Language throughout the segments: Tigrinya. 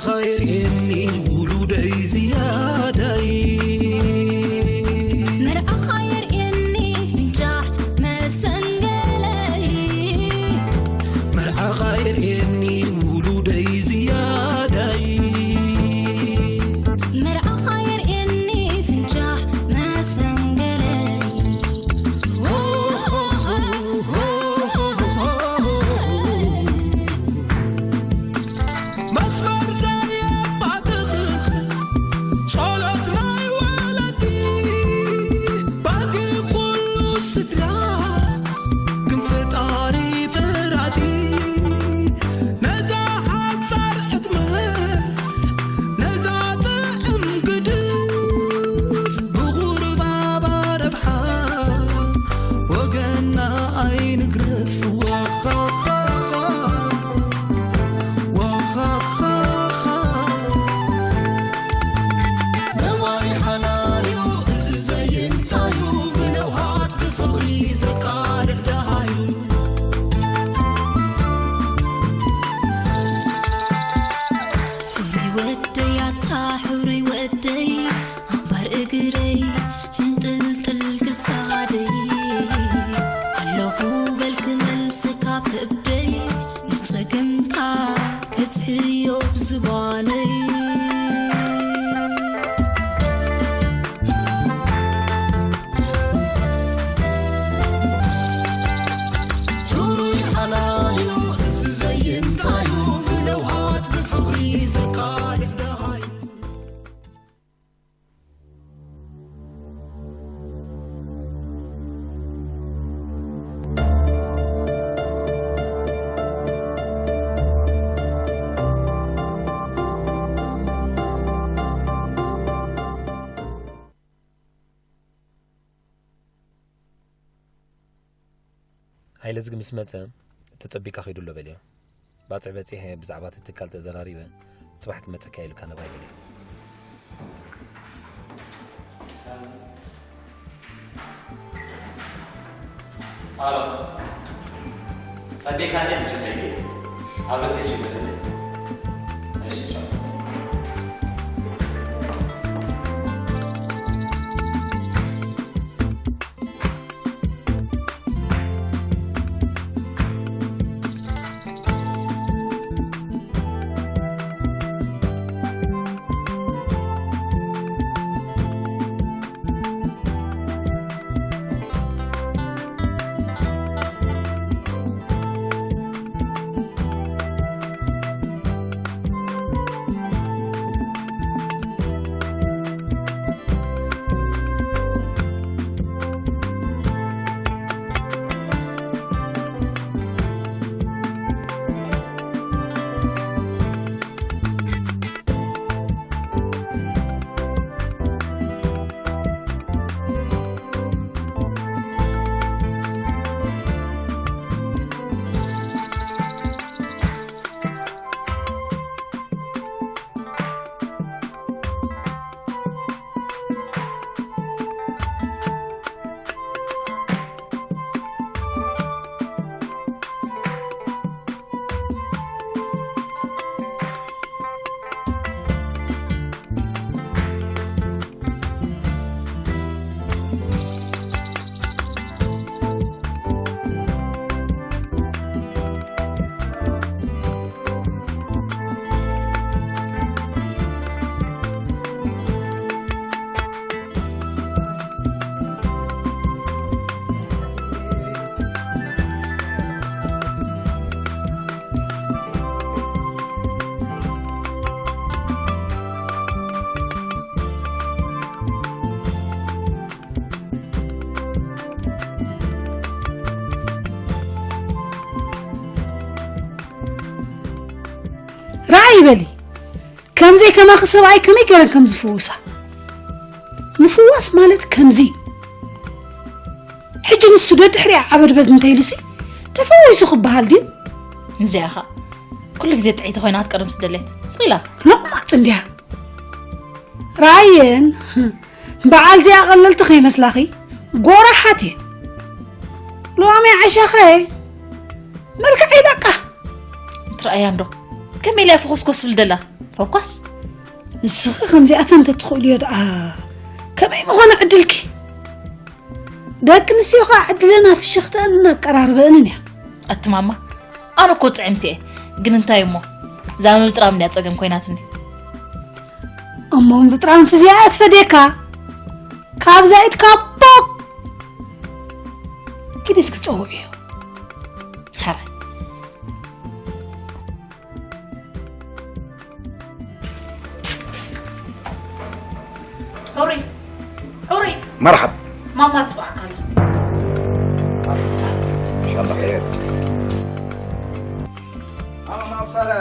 ኻየርእየኒ ውሉደይ ዝያዳይ። መርዓኻ የርእየኒ ፍንጫሕ መሰንገለይ። መርዓኻ የርእየኒ ውሉደይ ዝያዳይ። መርዓኻ የርእየኒ ፍንጫሕ መሰንገለይ። መስመር ዘየባትኽ ጸሎት ናይ ወለዲ ባጊ ኩሉ ስድራ ግን ፈጣሪ ፈራዲ ነዛ ሓጻር ዕድመ ነዛ ጥዕም ግድፍ ብቑርባባ ረብሓ ወገና ኣይንግረፍ ዋኻኻኻ ዋኻኻኻ ነዋይ ሓላልዩ እዚ ዘየንታዩ ብለውሃት ብፍቕሪ ዘቃልዕ ደሃዩ ሕሩይ ወደይ ኣታ ሕሩይ ወደይ ኣንባር እግረይ ሕንጥልጥል ክሳደይ ኣለኹ በልክ መልስ ካብ ከብደይ ንጸገምካ ከጽህዮ ብዝባነይ ሕሩይ ሓላልዩ እዚ ዘየንታዩ ብለውሃት ብፍቕሪ ዘቃልዕ ደሃዩ ሃይለ ዝግ ምስ መጸ ተጸቢካ ኺዱ ኣሎ በልዮ። ባጽዕ በጺሐ ብዛዕባ እቲ ትካል ተዘራሪበ ጽባሕ ክመጸካ ኢሉካ ነባይ በልዮ። ኣሎ ጸቢካ እንዴ ትችለኝ ኣብ ሪሴፕሽን ክፍል እሺ ቻው። ራእይ በሊ ከምዘይ ከማኺ ሰብኣይ ከመይ ገይረን ከም ዝፍውሳ ምፍዋስ ማለት ከምዚ እዩ ሕጂ ንሱ ደድሕሪኣ ዓበድበድ እንተኢሉሲ ተፈዊሱ ክበሃል ድዩ እዚኣ ኸ ኩሉ ግዜ ጥዕይቲ ኮይና ክትቀርም ስደሌት ስቕ ኢላ ሎቕማፅ እንዲያ ራየን በዓል እዚኣ ቀለልቲ ከይመስላኺ ጎራሓት እየን ሎሚ ዓይሻኸ መልክዐይ በቃ ትረኣያ እንዶ ከመይ ኢላ ፍኹስኮስ ትብል ደላ ፈኳስ፣ ንስኺ ከምዚኣተን እንተትኽእልዮ ደኣ ከመይ ምኾነ ዕድልኪ? ደቂ ኣንስትዮ ኸዓ ዕድለና ፍሽኽተአንን ኣቀራርበአንን እያ። ኣቲ ማማ፣ ኣነ እኮ ጥዕምቲ እየ፣ ግን እንታይ እሞ እዛ ምብጥራም እንድያ ጸገም ኮይናትኒ። እሞ ምብጥራምስ እዚኣ እያ ትፈድየካ? ካብዛ ኢድካ ቦ! ኪዲ እስኪ ጸውዕዮ። ሐረ። ሑሪ፣ ሑሪ። መርሓብ። ማማ ትጽዋዕካ ኣላ። ኢንሻላህ ኸይር። ኣሎ ማብሳለ፣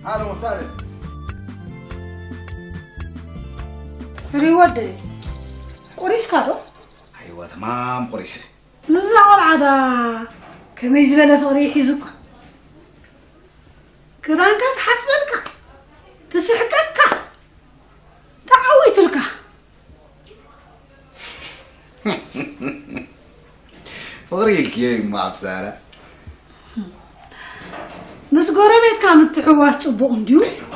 ኣሎ ወሳለ። ሪወደይ፣ ቁሪስካ ዶ? ኣይዋ፣ ተማም ቁሪሰ። ንዛ ቆልዓ ዳ ከመይ ዝበለ ፍቕሪ ሒዙካ? ክዳንካ ትሓጽበልካ፣ ትስሕቀካ፣ ተዓዊቱልካ። ፍቕሪ ኢልክዮ እሞ ኣብሳራ። ምስ ጎረቤትካ ምትሕውዋስ ጽቡቕ እንድዩ። ኣይዋ፣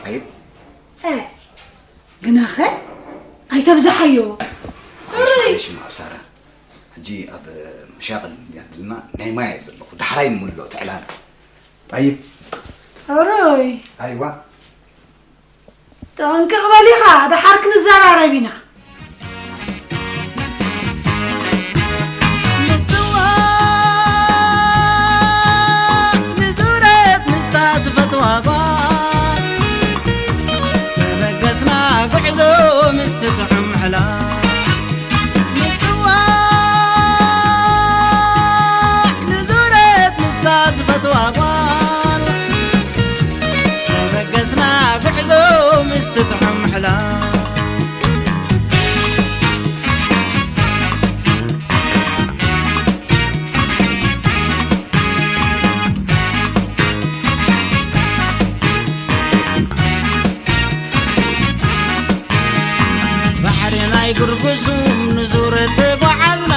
ጠይብ። እ፣ ግናኸ ኣይተብዝሓዮ። ሕሩይ። ማዕለሽ እሞ ኣብሳራ። ሕጂ ኣብ መሻቕል እንድያ ዘለና ናይ ማይ እየ ዘለኹ። ዳሕራይ ንምልኦ ትዕላል። ጠይብ። ሕሩይ። ኣይዋ። ጠንቅቕ በል ኢኻ፣ ደሓር ክንዘራረብ ኢና። ንዙረት ምስታ ዝፈትዋ ጓል ተበገስና ጉዕዞ ምስቲ ጥዑም ዕላል። ንጽዋዕ ንዙረት ምስታ ዝፈትዋ ጓል ተበገስና ጉዕዞ ምስቲ ጥዑም ዕላል። ባሕሪ ናይ ጉርጉሱም ንዙረት ተጓዓዝና፣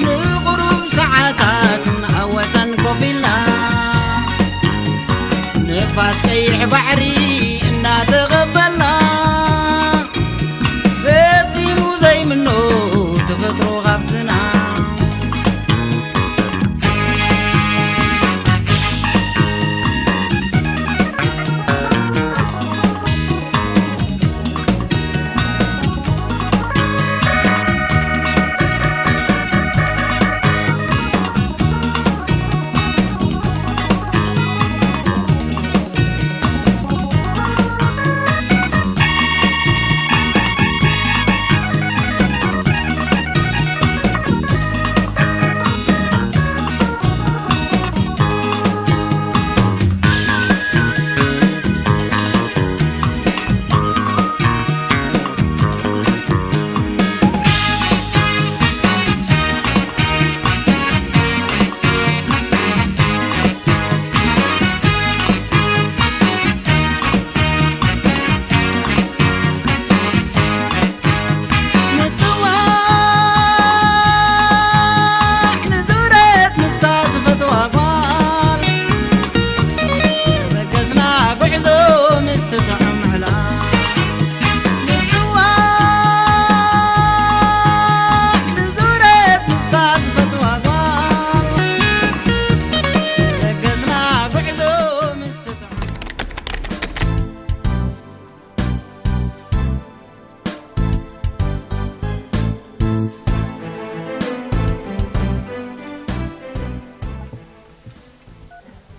ንቑሩብ ሰዓታት ኣብ ወሰን ኮፍ ኢልና፣ ንፋስ ቀይሕ ባሕሪ እናተቐበልና፣ ፈጺሙ ዘይምኖ ተፈጥሮ ሃብትና። ምጽዋዕ ንዙረት ምስታ ዝፈትዋ ጓል፣ ተበገስና ጉዕዞ ምስቲ ጥዑም ዕላል። ምጽዋዕ ንዙረት ምስታ ዝፈትዋ ጓል፣ ተበገስና ጉዕዞ ምስቲ ጥዑም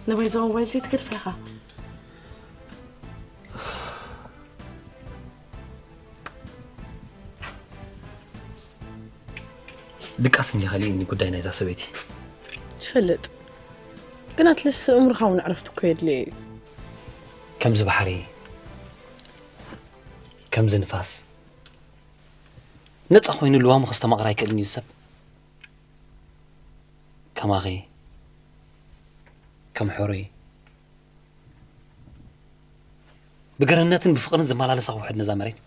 ነባይ እዛ ሞባይል ዘይትገድፋ ኢኻ። ድቃስ እንዲኻ ልኢኒ ጉዳይ ናይዛ ሰበይቲ። ትፈልጥ። ግን ኣትሊስት ኣእምሮኻ እውን ዕረፍቲ እኮ የድልዮ እዩ። ከምዚ ባሕሪ፣ ከምዚ ንፋስ፣ ነጻ ኮይኑ ልዋሙ ከስተማቕር ኣይክእልን እዩ ሰብ። ከማኺ፣ ከም ሕሩይ፣ ብገርነትን ብፍቕርን ዝመላለሳ ውሕድ ነዛ መሬት።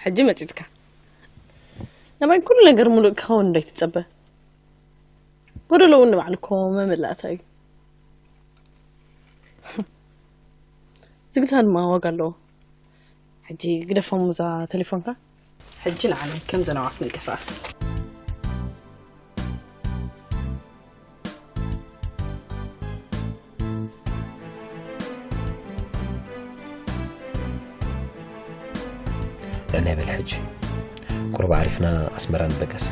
ሕጂ መጺጽካ። ነባይ ኩሉ ነገር ሙሉእ ክኸውን እንዶ ኣይትጸበ። ጎደሎ እውን ንባዕሉ እኮ መመላእታ እዩ። ዝግታ ድማ ዋጋ ኣለዎ። ሕጂ ግደፎም እዛ ቴሌፎንካ። ሕጂ ንዓኒ ከም ዘናዋት ንንቀሳቐስ። ንዕናይ በል ሕጂ ቁሩብ ዓሪፍና ኣስመራ ንበገስ።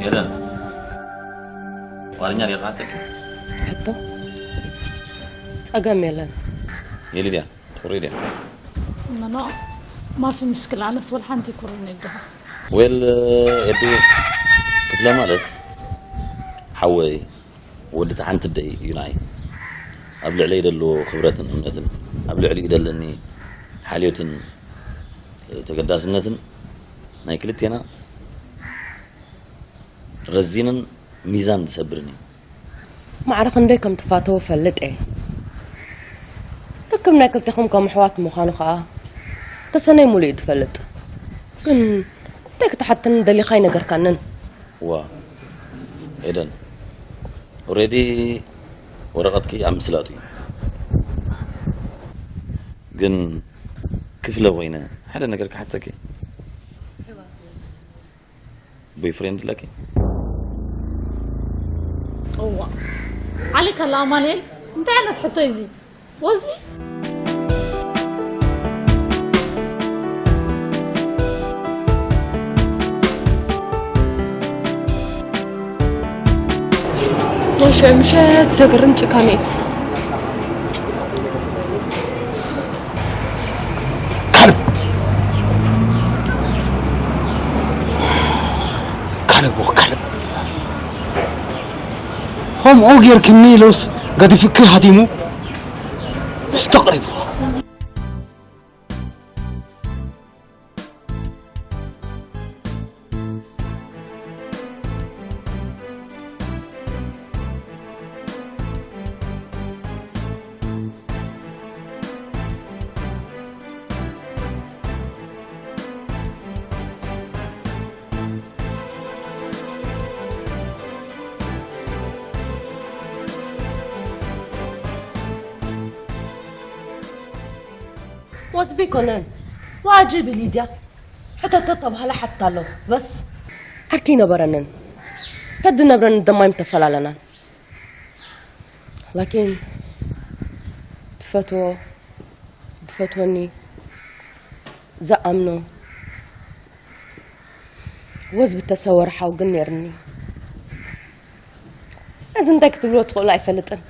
ኤደን፣ ዋርኛ ዲኻ ሓተኪ? ሕቶ ጸገም የለን። የሊድያ ትኩሪ ድያ? ኖኖ ማፊ ምሽክል ኣነስ ወላ ሓንቲ ይኩርን ይድኻ ዌል ኤዱ ክፍለ ማለት ሓወይ ወዲ ተሓንቲ ደይ እዩ ንዓይ ኣብ ልዕለይ ደሎ ክብረትን እምነትን ኣብ ልዕሊኡ ደለኒ ሓልዮትን ተገዳስነትን ናይ ክልቴና ረዚንን ሚዛን ዝሰብርን እዩ። ማዕረ ክንደይ ከም ትፋተው እፈልጥ እየ። ርክብ ናይ ክልቴኹም ከም ኣሕዋት ምዃኑ ኸኣ ተሰነይ ሙሉእ እዩ ትፈልጥ። ግን እንታይ ክትሓተኒ ደሊኻ ኣይነገርካንን። ዋ ኤደን ኦሬዲ ወረቐትኪ ኣብ ምስላጡ እዩ። ግን ክፍለ ኮይነ ሓደ ነገር ክሓተኪ ቦይፍሬንድ ኣለኪ? እዋ ዓሊ ከላ ኣማኑኤል እንታይ ዓይነት ሕቶ እዩ እዚ? ወዝቢ ናይ ሽዑ ምሸት ዘገርም ጭካኔ እዩ። ካልብ ካልብ ወ ካልብ ከምኡ ጌርክኒ ኢሉስ ገዲፍኪ ሃዲሙ ምስ ተቕሪቡ ወዝቢ ኣይኮነን ዋጅብ እዩ ሊድያ። ሕተቶ ተባህለ ሓትት ኣሎ በስ። ዓርኪ ኣይነበረንን። ተድነብረኒ ድማ ኣይምተፈላለናን። ላኪን ትፈትዎ ዝፈትወኒ ዝኣምኖ ወዝቢ ተሰወረ ሓው ግን ነይርኒ። እዚ እንታይ ክትብልዎ ትኽእሉ ኣይፈልጥን።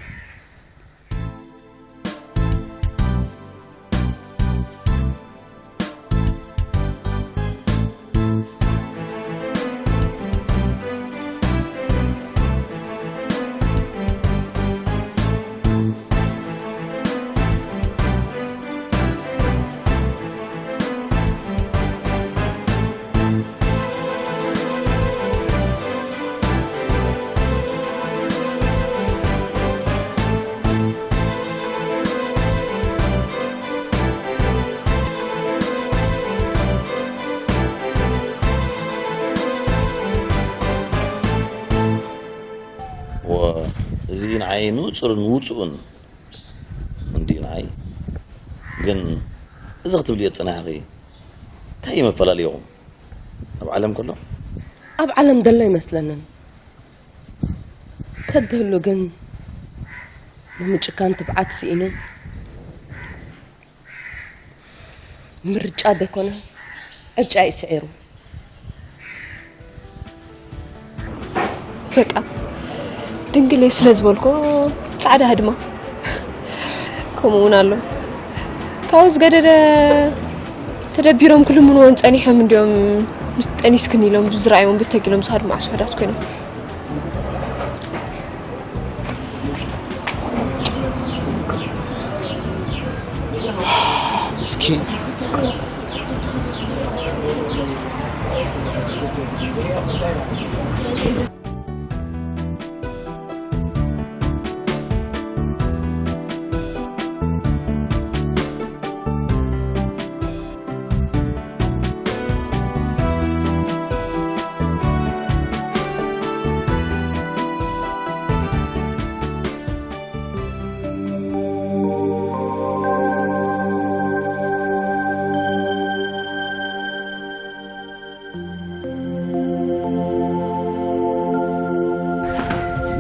እዚ ንዓይ ንጹርን ውጹእን እንድዩ ንዓይ። ግን እዚ ክትብልዮ ዝጸናሕኺ እንታይ እዩ መፈላለይኹም? ኣብ ዓለም ከሎ? ኣብ ዓለም ዘሎ ኣይመስለንን። ተድህሉ ግን ንምጭካን ትብዓት ስኢኑ ምርጫ ደኮነ ዕጫ እዩ ስዒሩ። በቃ ድንግል እየ ስለ ዝበልኮ ጻዕዳ ህድማ ከምኡ እውን ኣሎ። ካብኡ ዝገደደ ተደቢሮም ክልምንዎን ጸኒሖም እንዲዮም። ምስ ጠኒስክን ኢሎም ብዝረኣዮም ብተግ ኢሎም ዝሃዱ መዓስ ውሑዳት ኮይኖም። ምስኪን።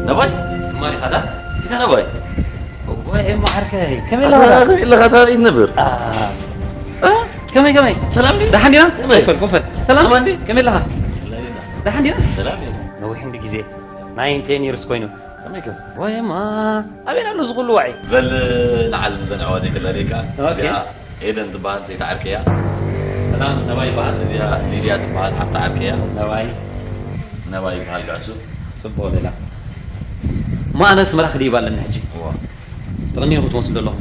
ነባይ ማሪ ኻዳ ኢታ ነባይ ወይ ማርከይ ከመይ ለኻ ኢለኻ ታሪክ ነበር ከመይ ከመይ ሰላም ድዩ ደሓን ዲና ከመይ? ኮፈል ኮፈል ሰላም ኣማን ድዩ? ከመይ ለኻ ደሓን ዲና ሰላም እዩ ነዊሕ እንዲ ግዜ ናይ ቴን ይርስ ኮይኑ ከመይ ከም ወይማ ኣበይ ኣሎ ዝኹሉ ዋዒ በል ንዓዝ ምዘን ኣዋደይ ክለሌካ ኦኬ። እዚኣ ኤደን ትበሃል ሰይቲ ዓርከያ ሰላም ነባይ ይበሃል እዚኣ ሊድያ ትበሃል ሓፍቲ ዓርከያ ነባይ ነባይ ይበሃል ጋሱ ጽቡቕ ሌላ እሞ ኣነ ኣስመራ ክድይብ ኣለኒ ሕጂ እዋ ተቐኒኹ ክትወስድ ኣለኹ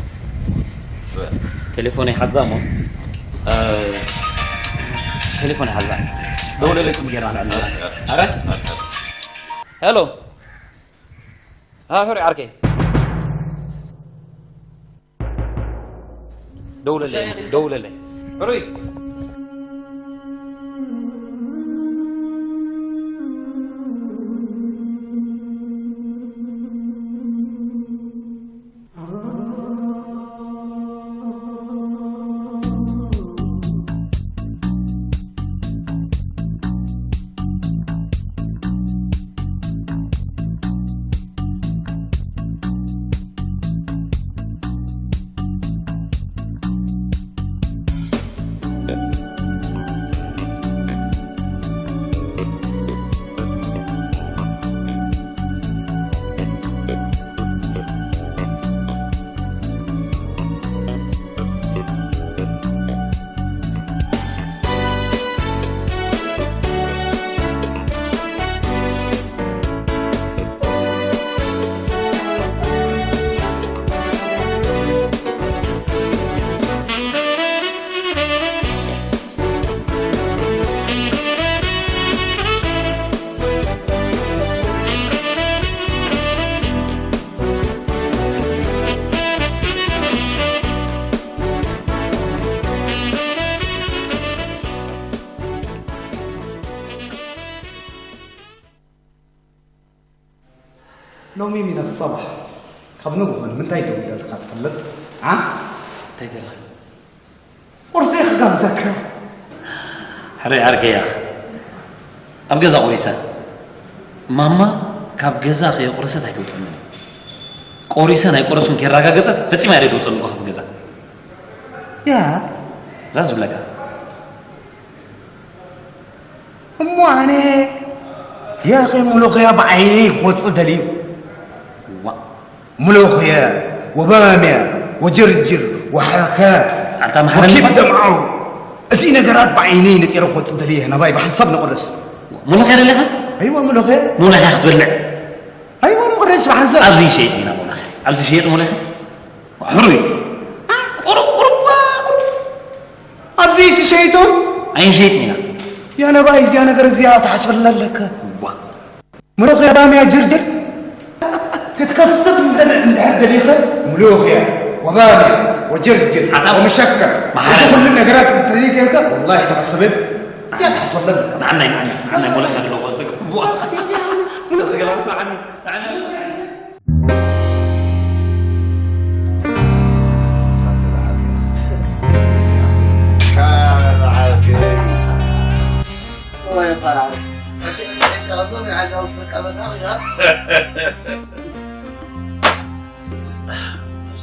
ቴሌፎን ይሓዛ እሞ እ፣ ቴሌፎን ይሓዛ ደውለለይ ጽቡቕ ጌርና ንዕልል ኣረ ሄሎ ኣሕሪ ዓርከይ ደውለለይ ደውለለይ ሕሩይ ሎሚ ሚን ኣሰባሕ ካብ ንግሆ ንምንታይ ደዊለልካ ትፈልጥ? ዓ? እንታይ ደለኻ? ቁርሲ ክጋብዘካ። ሕረይ ዓርከይ ኣኽ ኣብ ገዛ ቆሪሰ ማማ ካብ ገዛ ከየቆረሰት ኣይተውፀንን እያ። ቆሪሰን ኣይቆረሱን ከየረጋገፀት ፈፂማ እያ ዘይተውፀን እኮ ካብ ገዛ። ያ እዛ ዝብለካ እሞ ኣነ ያኸ ሙሉኽያ ብዓይነይ ክወፅእ ደልዩ ዋ ሙሉኽየ ወባምያ ወጅርጅር ወሓኸ ኣታ መሓረኒ ወኪብ ደምዓው እዚ ነገራት ብዓይነይ ነጢረ ክወፅእ ደልየ ናባይ ብሓንሳብ ንቕርስ ሙሉኽያ ደለኻ ኣይዋ ሙሉኽየ ሙሉኽያ ክትበልዕ ኣይዋ ንቕርስ ብሓንሳብ ኣብዚ ይሸይጥ ኢና ሙሉኽያ ኣብዚ ይሸይጥ ሙሉኽያ ሕሩይ ቁሩብ ቁሩብ ኣብዚ ትሸይጦ ኣይንሸይጥ ኢና ያ ነባይ እዚኣ ነገር እዚኣ ትሓስበላ ኣለካ ዋ ምሩኽ ያባምያ ጅርጅር ክትከስብ እንድሕር ደሊኸ ምሉኽ እያ ወባምያ ወጅርጅር ኣታ ወመሸከር መሓረ። እዚ ኩሉ ነገራት እንተዘይገርካ ወላሂ ተኸስብን እዚኣ ትሓስበለን ንዓናይ ንዓናይ ንዓናይ ሞለኻ ኣለዎ ዝደግፍ ዋ ተስገላ ስዓኒ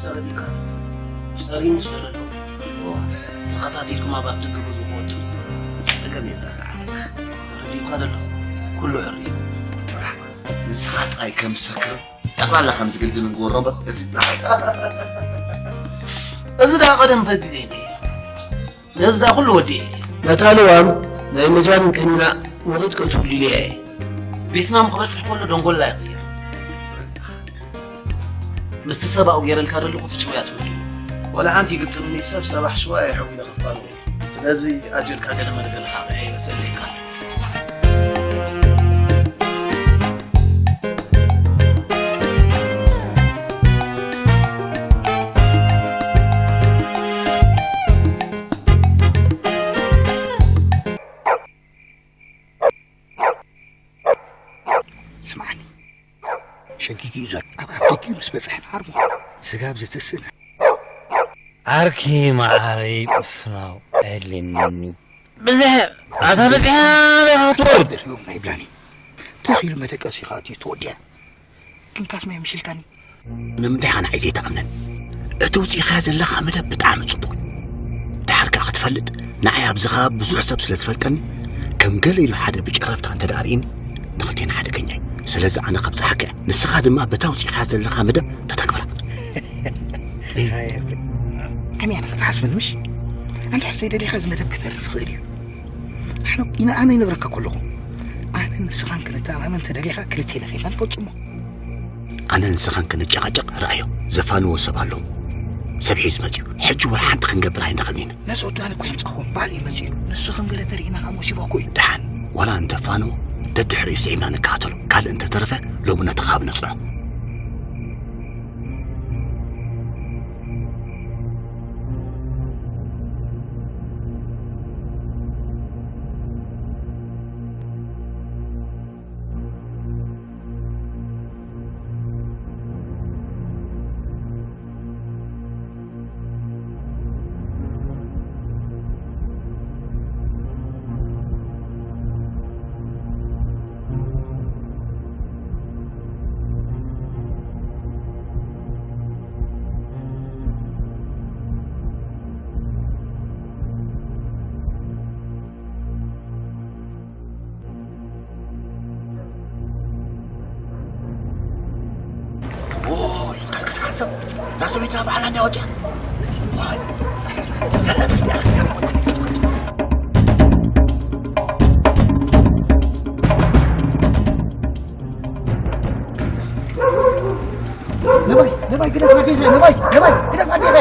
ተረዲእካ ጸሊም ስለ ዘሎ ተኸታቲልኩም ኣብ ኣፍደገ ገዝኡ ክወድቕ ጸገም የለን። ተረዲእካ ዘሎ ኩሉ ዕርዩ መርሓባ። ንስኻ ጥራይ ከም ዝሰክር ጠቕላላ ከም ዝግልግል ንግበሮ እምበር እዚ ጥራሕ እዚ ደኣ ቀደም ፈዲለ እንዲ ነዛ ኩሉ ወዲኤ። ነታ ልዋም ናይ መጃንን ቀኒና ወቒጥ ከእትውልልያ እየ። ቤትና ምኽበጽሕ ከሎ ደንጎላ ይቕይር። ምስቲ ሰብኣኡ ገይረልካ ዘለኹ ፍጹም እያ ትውድእ። ወላ ሓንቲ ይግጥምኒ ሰብ ሰባሕ ሽዋ እየ ሕዊለ ከፋሉ እየ። ስለዚ ኣጀልካ ገለ መለ ገለ ሓቕያ ይበሰለካ። ስምዓኒ፣ ሸጊጉ እዩ ዘሎ። ኣብ ኣፍደጊኡ ምስ በጽሐ ንዓርሞ። ስጋብ ዘተስእና። ዓርኪ መዓረይ ምፍናው ኣየድልየንን እዩ። ብዝሕ ኣታ በዚሕ ኣበይ ክትወርድ? ደርብዮም ናይ ብላኒ። ትኽ ኢሉ መደቀሲ ከኣትዩ ተወዲኣ። ክንካስ ማይ ምሽልካኒ። ንምንታይ ኢኻ ንዓይ ዘይትኣምነን? እቲ ውፂእኻዮ ዘለኻ መደብ ብጣዕሚ ፅቡቕ እዩ። ድሓር ከኣ ክትፈልጥ፣ ንዓይ ኣብዚ ከባቢ ብዙሕ ሰብ ስለ ዝፈልጠኒ፣ ከም ገለ ኢሉ ሓደ ብጨረፍታ እንተ ደኣ ርኢኒ፣ ንኽልቴና ሓደገኛ እዩ። ስለዚ ኣነ ከብጽሓካ እየ። ንስኻ ድማ በታ ውፂእኻያ ዘለኻ መደብ ተተግብራ። ኣሜ ኣነ ክትሓስበኒ ምሽ? ኣንተ ሕሰይ ደሊኻ እዚ መደብ ክተርፍ ይኽእል እዩ። ኣነ፣ ኢነ ኣነ ይነግረካ ከለኹ፣ ኣነ ንስኻን ክንተኣማመን እንተ ደሊኻ ክልቴና ኺድና ንፈጽሞ። ኣነ ንስኻን ክንጨቓጨቕ ረኣዮ፣ ዘፋንዎ ሰብ ኣሎ። ሰብ ሒዝ መጽዩ። ሕጂ ወላ ሓንቲ ክንገብር ኣይንኽእልን ኢና። ነዚ ወዲ ኣነ እኮ የምጻኹ፣ ባዕሉ እዩ መጽዩ። ንሱ ከም ገለ ተርእና ኸኣ ሞሲቦ እኮ እዩ። ደሓን፣ ወላ እንተፋንዎ፣ ደድሕሪኡ ስዒብና ንከታተሎ። ካልእ እንተተረፈ፣ ሎሚ ነቲ ኻብ ነጽዖ። ኦይ፣ ቀስ፣ ቀስ፣ ቀስ፣ እዛ ሰበይትና ባዕላ እንዲያ ወፂኣ። ዋይ፣ ቀስ፣ ቀስ፣ ነባይ፣ ነባይ፣ ግደፍ ኣዴኻ፣ ነባይ፣ ነባይ፣ ግደፍ ኣዴኻ።